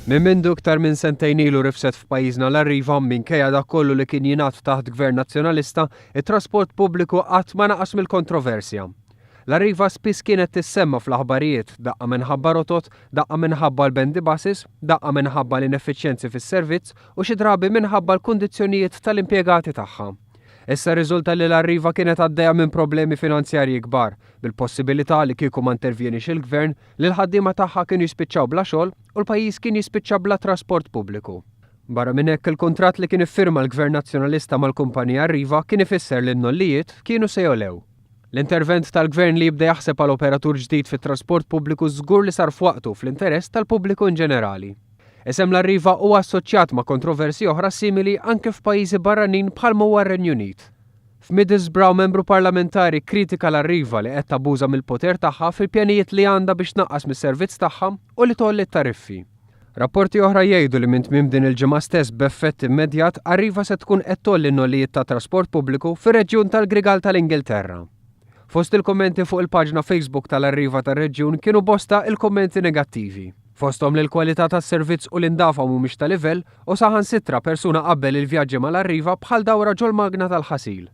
Minn mindu iktar minn sentejn ilu rifset f'pajjiżna l-Arriva, minkejja dak kollu li kien jingħad taħt Gvern Nazzjonalista, it-trasport pubbliku qatt ma naqas mill-kontroversja. L-Arriva spiss kienet tissemma fl-aħbarijiet, daqqa minħabba rotot, daqqa minħabba l-bendy buses, daqqa minħabba l-ineffiċjenzi fis-servizz u xi drabi minħabba l-kundizzjonijiet tal-impjegati tagħha. Issa rriżulta li l-Arriva kienet għaddejja minn problemi finanzjarji kbar, bil-possibilità li kieku ma intervjenix il-Gvern, li l-ħaddiema tagħha kienu jispiċċaw bla xogħol u l-pajjiż kien jispiċċa bla trasport pubbliku. Barra minn hekk, il-kuntratt li kien iffirma l-Gvern Nazzjonalista mal-kumpanija Arriva kien ifisser li n-nollijiet kienu se jogħlew. L-intervent tal-Gvern li jibda jaħseb għal operatur ġdid fit-trasport pubbliku żgur li sar f'waqtu fl-interess tal-pubbliku inġenerali. Isem l-Arriva huwa assoċjat ma' kontroversji oħra simili anke f'pajjiżi barranin bħalma huwa r-Renju Unit. F'Middlesbrough membru parlamentari kkritika l-Arriva li qed tabbuża mill-poter tagħha fil-pjanijiet li għandha biex tnaqqas mis-servizz tagħha u li tgħolli t-tariffi. Rapporti oħra jgħidu li minn tmiem din il-ġimgħa stess b'effett immedjat Arriva se tkun qed tgħolli n-nollijiet tat-trasport pubbliku fir-reġjun tal-Grigal tal-Ingilterra. Fost il-kummenti fuq il-paġna Facebook tal-Arriva tar-reġjun kienu bosta il-kummenti negattivi. Fosthom li l-kwalità tas-servizz u l-indafa mhumiex ta' livell u saħansitra persuna qabbel il-vjaġġi mal-Arriva bħal dawra ġol-magna tal-ħasil.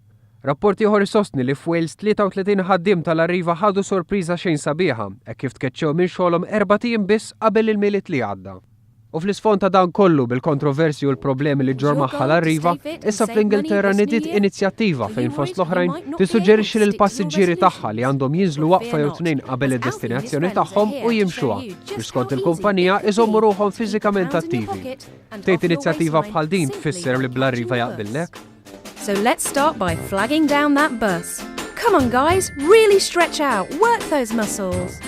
Rapport ieħor isostni li f'Wales 33 ħaddiem tal-Arriva ħadu sorpriża xejn sabiħa hekk kif tkeċċew minn xogħolhom erbat ijiem biss qabel il-Milied li għadda. U fl-isfond ta' dan kollu, bil-kontroversji u l-problemi li ġġorr magħha l-Arriva, issa fl-Ingilterra nediet inizjattiva fejn fost l-oħrajn tissuġġerixxi lill-passiġġieri tagħha li għandhom jinżlu waqfa jew tnejn qabel id-destinazzjoni tagħhom u jimxuha biex skont il-kumpanija iżommu ruħhom fiżikament attivi. Tgħid inizjattiva bħal din tfisser li bl-Arriva jaqbillek? So let's start by flagging down that bus. Come on guys, really stretch out, work those muscles.